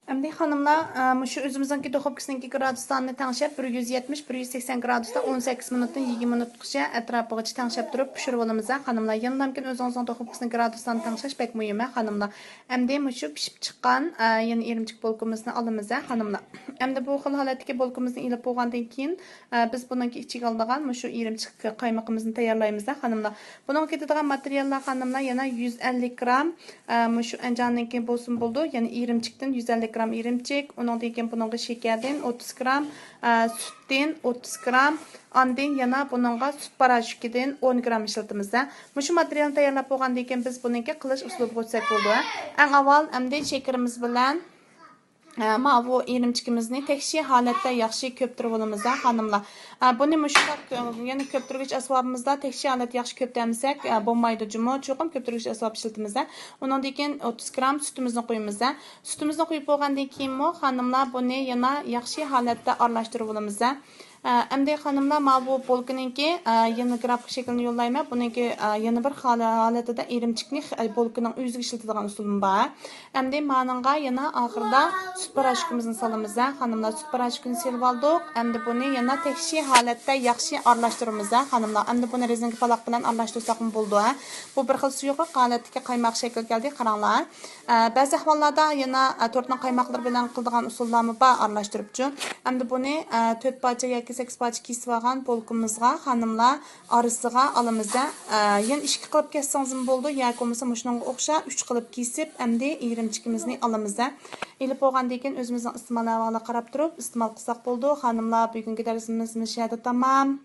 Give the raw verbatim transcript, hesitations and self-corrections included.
ئەمدى خانىملار، ئە، مۇشۇ ئۆزىمىزنىڭكى دۇخوپكىسىنىڭكى گرادۇس سانىنى تەڭشەپ، بىر يۈز يەتمىش، بىر يۈز سەكسەن گرادۇستا ئون سەككىز مىنۇتتىن يىگىرمە مىنۇتقىچە ئەتراپىغىچە تەڭشەپ تۇرۇپ پىشۇرۇۋالىمىز، خانىملار. يەنىلامكىن ئۆزىڭىزنىڭ دۇخوپكىسىنىڭ گرادۇس سانىنى تەڭشەش بەك مۇھىم، خانىملار. ئەمدى مۇشۇ پىشىپ چىققان، ئە، يەنە ئىرىمچىك بولكىمىزنى ئالىمىز، خانىملار. ئەمدى بۇ خىل ھالەتتىكى بولكىمىزنى ئېلىپ بولغاندىن كېيىن، ئە، بىز بۇنىڭكى ئىچىگە ئالىدىغان مۇشۇ ئىرىمچىك قايمىقىمىزنى تەييارلايمىز، خانىملار. بۇنىڭغا كېتىدىغان ماتېرىياللار، خانىملار، يەنە يۈز ئەللىك گرام، ئە، مۇشۇ ئەنجاننىڭكى بولسىمۇ بولىدۇ. يەنى ئىرىمچىكتىن يۈز ئەللىك گرام ئىرىمچىك، ئۇنىڭدىن كېيىن بۇنىڭغا شېكەردىن ئوتتۇز گرام، ئە، سۈتتىن ئوتتۇز گرام، ئاندىن يەنە بۇنىڭغا سۈت پاراشوكىدىن ئون گرام ئىشلىتىمىز. مۇشۇ ماتېرىيالنى تەييارلاپ بولغاندىن كېيىن بىز بۇنىڭكى قىلىش ئۇسۇلىغا ئۆتسەك بولىدۇ. ئەڭ ئاۋۋال ئەمدى شېكىرىمىز بىلەن، ئە، ماۋۇ ئىرىمچىكىمىزنى تەكشى ھالەتتە ياخشى كۆپتۈرۈۋالىمىز، خانىملار. ئە، بۇنى مۇشۇنداق كۆ-، يەنە كۆپتۈرگۈچ ئەسۋابىمىزدا تەكشى ھالەتتە ياخشى كۆپتۈرمىسەك، ئە، بولمايدۇ جۇمۇ. چوقۇم كۆپتۈرگۈچ ئەسۋاب ئىشلىتىمىز. ئۇنىڭدىن كېيىن ئوتتۇز گرام سۈتىمىزنى قۇيىمىز. سۈتىمىزنى قۇيۇپ بولغاندىن كېيىنمۇ، خانىملار، بۇنى يەنە ياخشى ھالەتتە ئارىلاشتۇرۇۋالىمىز. ئە، ئەمدى خانىملار، ماۋۇ بولكىنىڭكى، ئە، يەنە گرافىك شەكلىنى يوللايمەن. بۇنىڭكى، ئە، يەنە بىر خالى ھالىتىدە ئىرىمچىكنى خ-، ئە، بولكىنىڭ ئۆزىگە ئىشلىتىدىغان ئۇسۇلۇم بار. ئەمدى مانىڭغا يەنە ئاخىرىدا سۈت پاراشوكىمىزنى سالىمىز، خانىملار. سۈت پاراشوكىنى سېلىپ ئالدۇق. ئەمدى بۇنى يەنە تەكشى ھالەتتە ياخشى ئارىلاشتۇرىمىز، خانىملار. ئەمدى بۇنى رېزىنكە پالاق بىلەن ئارىلاشتۇرساقمۇ بولىدۇ. بۇ بىر خىل سۇيۇقلۇق ھالەتتىكى قايماق شەكلى كەلدى، قاراڭلار. ئە، بەزى ئەھۋاللاردا يەنە، ئە، تورتنىڭ قايماقلىرى بىلەن قىلىدىغان ئۇسۇللارمۇ بار ئارىلاشتۇرۇپچۇ. ئەمدى بۇنى، ئە، تۆت پارچە ياكى سەككىز پارچە كېسىۋالغان بولكىمىزغا، خانىملار، ئارىسىغا ئالىمىز. ئە، يەنە ئىككى قىلىپ كەسسىڭىزمۇ بولىدۇ، ياكى بولمىسا مۇشۇنىڭغا ئوخشاش ئۈچ قىلىپ كېسىپ، ئەمدى ئىرىمچىكىمىزنى ئالىمىز. ئېلىپ بولغاندىن كېيىن ئۆزىمىزنىڭ ئىستېمال ئەھۋالىغا قاراپ تۇرۇپ ئىستېمال قىلساق بولىدۇ. خانىملار، بۈگۈنكى دەرسىمىز مۇشۇ يەردە تامام.